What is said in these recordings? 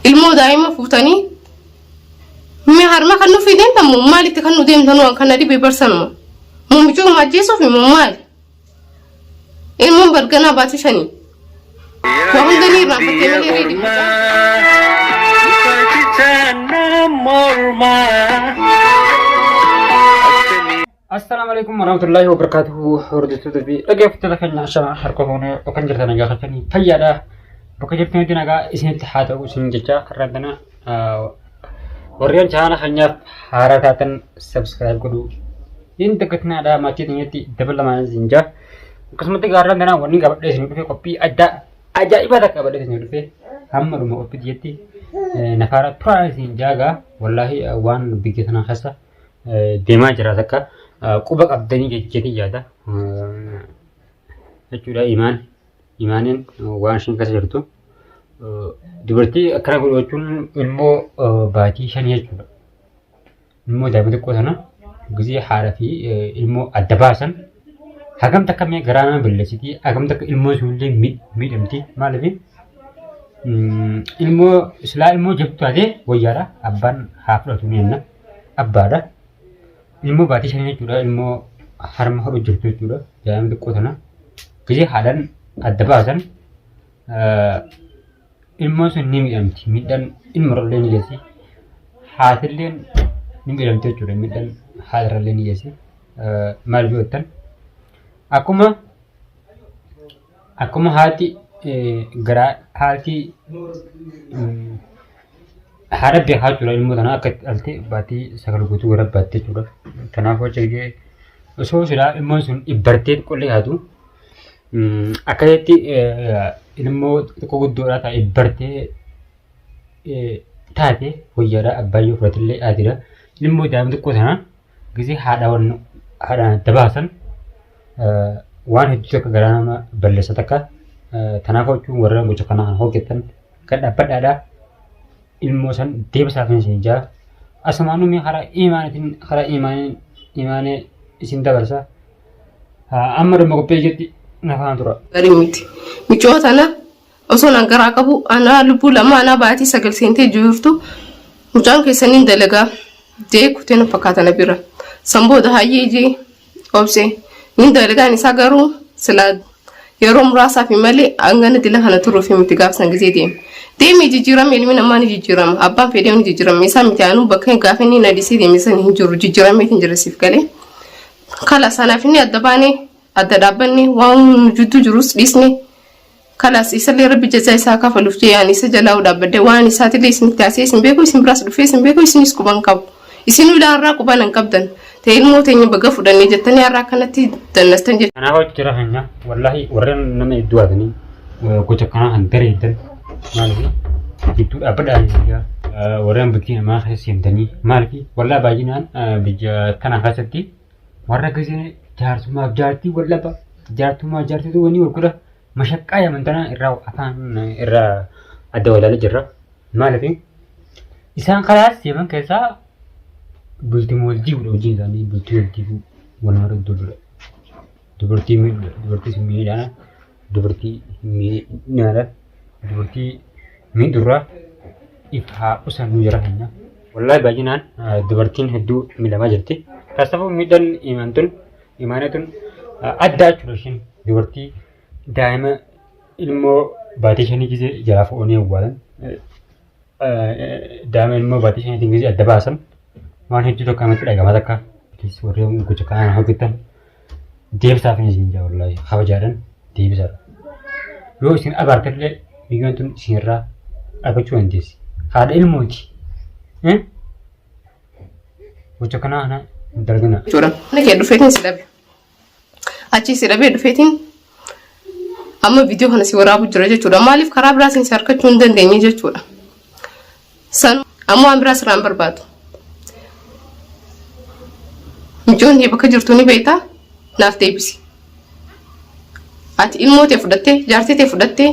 Ilmoo daa'ima fuutanii mee harma kan nuuf deemtan moo maalitti kan nu deemtan waan kana dhibee barsanuma. Muummichuma ajjeesuuf immoo maali? Ilmoon barganaa baatee shanii. Waa hunda ni irraanfattee malee reedii mucaa. Assalaamu alaikum warahmatullahi wabarakatuhu hordoftoota fi dhaggeeffattoota keenya ashama harka fuunee bakka jirtan nagaa keessanii fayyaadha. Bakka jirtanitti nagaa isinitti haa ta'u isin jecha har'a kana warreen chaanaala keenyaaf haaraa taatan subscribe godhuu hin dagatinaa maatii keenyatti dabalamaa isin jaa. Akkasumatti gaarraan kanaa wanni qabadhee isin dhufe qophii addaa ajaa'ibaa takka qabadhee isin dhufe hamma dhuma qophii jetti nafaara turaa isin jaagaa wallaahi waan biyya tanaa keessa deemaa jira takka quba qabdanii jettee yaada jechuudha imaan imaaniin waan isheen keessa jirtu dubartii akkana godhu jechuun ilmoo baatii shanii jechuudha. Ilmoo daa'ima xiqqoo sana gisee haadha fi ilmoo adda baasan hagam takka mee garaa nama balleessiti hagam takka ilmoo sunillee miidhamti maaliif ilmoo silaa ilmoo jabdu taate wayyaadha abbaan haa fudhatu ni jenna abbaadha ilmoo baatii shanii jechuudha ilmoo harma hodhu jirtu jechuudha daa'ima xiqqoo tana gisee haadhaan adda baasan Ilmoon sun ni miidhamti. Miidhaan ilma irrallee ni geessi. Haatilleen ni miidhamti jechuudha. Miidhaan haadharrallee ni geessi. Maal yoo jettan akkuma akkuma haati garaa haati haadha beekaa jechuudha ilmoo tana akka itti dhalte baatii 9 guutuu gara baatte jechuudha. Kanaaf hojii osoo silaa ilmoon sun ibbartee xiqqollee haatu Akkasitti ilmoo xiqqoo guddoodhaa ta'e bartee taate wayyaadha abbaa yoo fudhatillee haatidha. Ilmoo daa'ima xiqqoo sana gisee haadha haadhaan adda baasan waan hedduu takka garaa nama balleessa takka tanaaf jechuun warra gocha kana hojjetan kan dhaabbadhaadha. Ilmoo san deebisaa kan isin jaa. Asumaanuu mee karaa imaanitiin karaa imaanii imaanee isin dabarsa. Amma dhuma qophii jetti na faana tura. Gaarii miti. Micoo tana osoo nan garaa qabu anaa lubbuu lama anaa baatii 9 seentee jirtu mucaan keessaniin dalagaa jee kutee na fakkaata na bira. San booda hayyee jee obsee nin dalagaan isaa garuu silaa yeroo muraasaaf malee hangana dila kana turuuf miti gaaf san gisee deeme. Deemi jijjiirame ilmi namaa ni jijjiirama abbaan fedhee ni jijjiirama isaa miti anuu bakka gaafa inni na dhisee deeme san hin jiru jijjiirameetiin jira siif galee. Kalas anaaf inni adda baane adda dhaabbanne waan nu jidduu jirus dhiisne kalas isallee rabbi jazaa isaa kafaluuf jee ani isa jalaa dhaabbadde waan isaatillee isinitti haasee isin beeku isin biraas dhufee isin beeku isinis quban qabu. Isin ulaa har'aa quban hin qabdan ta'e ilmoo teenya baga fudhanne jettanii har'aa akkanatti dannastan jechuudha. Kanaaf hojii jira keenya wallaahi warreen nama hedduu haatanii gocha akkanaa kan dareeddan maaliif gidduu dhaabbadhaa biyya warreen bultii namaa keessa seentanii maaliif wallaahi baay'inaan biyya kana keessatti warra gisee jaarsummaaf jaartii wallaba jaartummaa jaartitu wanii wal godha mashaqqaa yaman tana irraa afaan irraa adda walaalee jirra maaliif isaan karaa seeman keessaa bultii wal diiguudha hojiin isaanii bultii wal diiguu walumaa dudduudha dubartii miidhuudha dubartii miidhaana dubartii miidhaadha. Dubartii miidhurraa if haa qusannu jara keenya. Wallaahi baay'inaan dubartiin hedduu miidhamaa jirti. Kanaafuu miidhaan imaan tun imaanee tun addaa jechuudha ishiin dubartii daa'ima ilmoo baatii shanii gisee jalaa fuudhanii awwaalan daa'ima ilmoo baatii shaniitiin gisee adda baasan waan hedduu tokko namatti dhagama takka warreen gocha kanaan hojjetan Deebisaaf hin isin jaa wallaahi kabajaadhaan deebisaadha. Yoo isin abaartallee biyyoon tun isinirraa argachuu dandeessi. Haadha ilmooti. Gocha kanaa kana hin dalagina. Jechuudha. Mana kee dhufeetiin si dhabe. Achii si dhabee dhufeetiin amma viidiyoo kana si waraabu jira jechuudha. Maaliif karaa biraatiin si argachuu hin dandeenye jechuudha. San ammoo waan biraa sirraa hin barbaadu. Mucoon kee bakka jirtu ni beektaa? Naaf deebisi. Ati ilmoo tee fudhattee jaartii tee fudhattee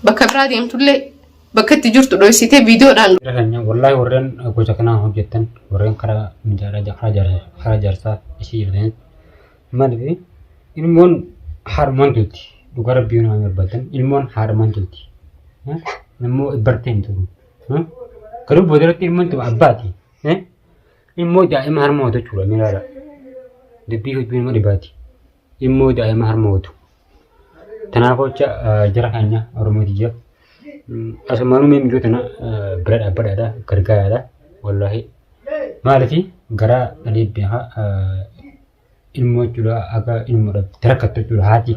bakka biraa deemtullee bakka itti jirtu dhoysitee viidiyoodhaan Jara keenya wallaahi warreen gocha kanaa hojjettan warreen karaa miidhaadhaa karaa jaarsaa karaa jaarsaa ishii jirtanitti maaliif ilmoon haadhumaan tolti dhugaa rabbii nama barbaadan ilmoon haadhumaan tolti immoo bartee hin tolu. Garuu boodarratti ilmoon tuma abbaati. Immoo daa'ima harma hootu jechuudha milaala. Dubbii hojii nama dhibaati. Immoo daa'ima harma hootu. Kanaaf jecha jara keenya Oromoo tiyya. Asumaanuu mee miidhuu tana bira dhaabbadhaadha gargaaraadha. Wallaahi maaliif garaa dhalee beekaa ilmoo jechuudha akka ilmoodhaaf itti rakkattu jechuudha haati.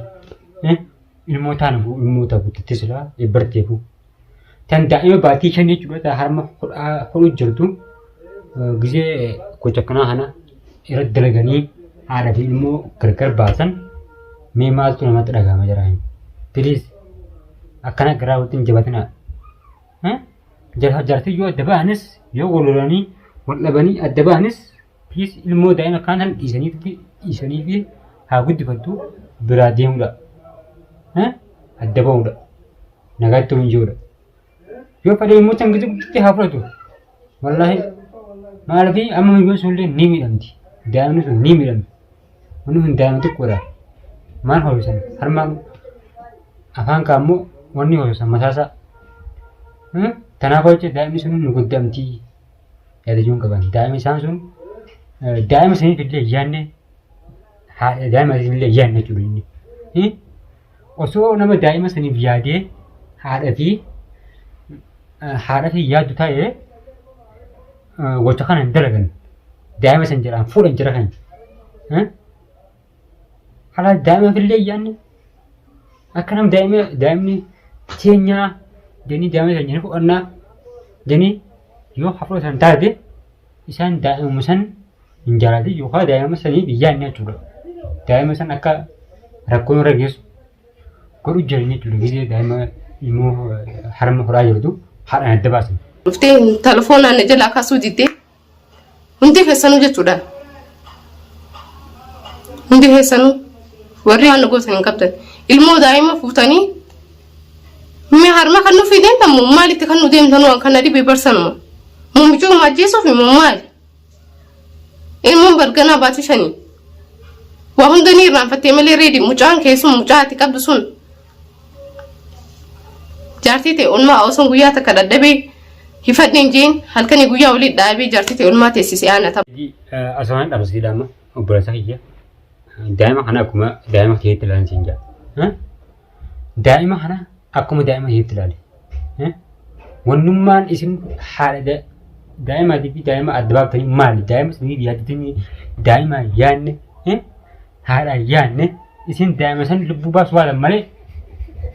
Ilmoo taanafu ilmoo ta'u guddattee silaa barteefu. Tan daa'ima baatii shan jechuudha ta harma hodhuu jirtu gizee gocha akkanaa kana irratti dalaganii haadha fi ilmoo gargar baasan mee maaltu namatti dhagahama jira. Please akkana garaa walitti hin jabatinaa. Jaartii yoo adda ba'anis yoo wal lolanii wal dhabanii adda ba'anis Please ilmoo daa'ima kaan tan dhiisanii dhiisanii fi haa guddifattu biraa deemudha. Adda ba'uudha. Nagaatti hin jiruudha. Yoo fedhe immoo tan giddu gudditti haa fudhatu. Wallaahi maaliif amma miyyoon sun illee ni miidhamti. Daa'imni sun ni miidhamti. Wanni kun daa'ima xiqqoodha. Maal hoo'isan? Harmaan afaan kaammoo wanni hoo'isan mataasaa. Kanaaf jecha daa'imni sun nu guddamti. Yaada ijoon qaban. Daa'ima isaan sun daa'ima saniif illee hin yaadne haadha daa'ima saniif illee hin yaadne jechuudha inni. Osoo nama daa'ima saniif yaadee haadha fi haadha fi yaaddu ta'e gocha kana hin dalagan. Daa'ima san jedhaan fuudhan jira kan. Haala daa'imaaf illee hin yaadne akka nam daa'ima daa'imni teenyaa jedhanii daa'ima keenya ni fudhannaa jedhanii yoo hafuura san taate isaan daa'imuma san hin jaalatan yookaan daa'ima saniif hin yaadne jechuudha. Daa'ima san akka rakkoon irra geessu godhu jiran jechuudha. Gisee daa'ima immoo harma horaa jirtu haadhaan adda baasan. Dhuftee telefoonaan na jalaa kaasuu diddee. Hundi keessanuu jechuudha. Hundi keessanuu warri waan gootan hin qabdan. Ilmoo daa'ima fuutanii mee harma kan nuuf deemtan moo maalitti kan nu deemtan waan kana dhibee barsanuma. Muummichuma ajjeesuuf immoo maali? Ilmoon barganaa baatii shanii. Waa hunda ni irraanfattee malee reedi mucaan keessuma mucaa ati qabdu sun Jaartii ta'e olmaa osoo guyyaa takka dadhabee hifadheen jeen halkanii guyyaa olii dhaabee jaartii ta'e olmaa teessise aana tapha. Asumaan dhabsiidha amma obboleessa kiyya. Daa'ima kana akkuma daa'ima keetti ilaalan siin jedha. Daa'ima kana akkuma daa'ima keetti ilaali. Wannummaan isin haadha daa'imaatii fi daa'ima adda baaftanii maali? Daa'ima isiniif yaaddanii daa'ima yaadne haadha yaadne isin daa'ima san lubbuu baasuu baalan malee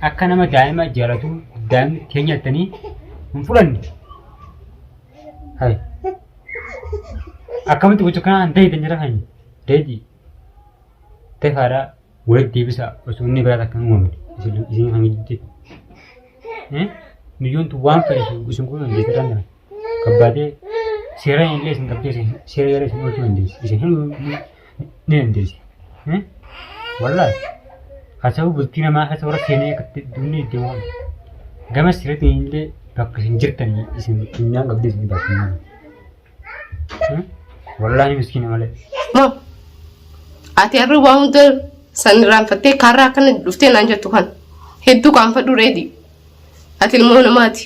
akka nama daa'ima jaalatu daa'imni teenya jettanii hin fudhanne. Hai. Akkamitti gocha kanaan ta'e jira kan reedii tefaadhaa walitti deebisaa osoo inni biraa takka hin uumamne isin isin kan gidduutti. Miyyoon tun waan fedhe isin godhuu dandeessi irraan kana. Kabbaatee seera illee isin qabdee isin seera jala isin oolchuu dandeessi. Isin hidhuu ni dandeessi. Wallaahi. Haasawuu bultii namaa keessa warra seenee akkatti dunni itti waan. Gama seeratiin illee bakka isin jirtan isin funyaan qabdee isin baafti. Wallaahi miskiina malee. Moo ati har'a waa hunda san irraanfattee kaarraa akkana dhuftee naan jettu kan hedduu qaanfadhu reedi. Ati ilmoo namaati.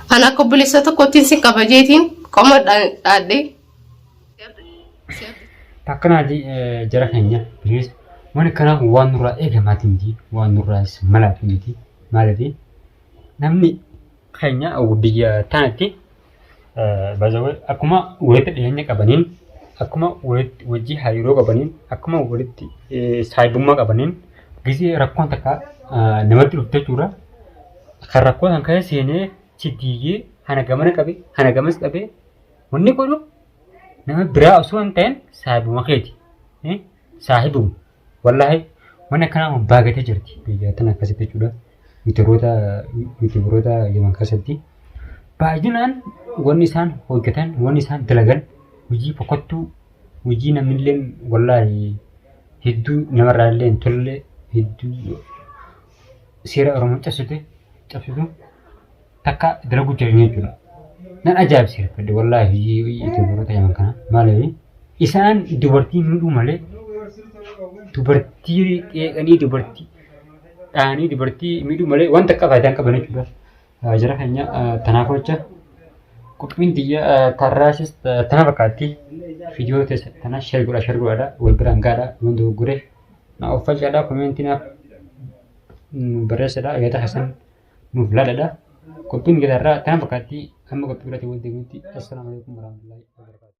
Ani akka obboleessa tokkottiin sin kabajeetiin qoma dhaadhee. Takkanaati jara keenya please wani kanaaf waan nurraa eegamaati miti waan nurraas malaati miti maaliif namni keenya biyya tanatti bazawee akkuma walitti dhiyeenya qabaniin akkuma walitti wajjii hariiroo qabaniin akkuma walitti saayibummaa qabaniin gisee rakkoon takka namatti dhufte jechuudha. Kan rakkoo san keessa seenee si diigee hana gamana qabe hana gamas qabe wanni godhu nama biraa osoo hin ta'in saahibuma keeti. Saahibuma. Wallaahi wanni akkanaa kun baagatee jirti biyya tana akkasitti jechuudha. Yuutuubaroota yuutuubaroota Yaman keessatti baay'inaan wanni isaan hojjetan wanni isaan dalagan hojii fokkottuu hojii namnillee wallaahi hedduu namarraa illee hin tolle hedduu seera Oromoo cabsite cabsitu takka dalaguu jiran jechuudha. Nan ajaa'ibsiifadhe wallaahi hojii yuutuubaroota Yaman kana maaliif isaan dubartii miidhuu malee dubartii qeeqanii dubartii Dhaanii dubartii miidhuu malee waan takka faayidaa hin qaban jechuudha. Jara keenya tanaaf jecha qophiin tiyya tarraasis tana fakkaatti. Viidiyoo tana share godhaa share godhaadha wal biraan gaadha waan dogoggore na uffalchaadha koomeentii naaf barreessadha yaada keessan nuuf laadhadha. Qophiin gitarraa tana fakkaatti amma qophii biraatiin wal deebinutti assalaamu alaikum warahmatullahi wabarakatuh.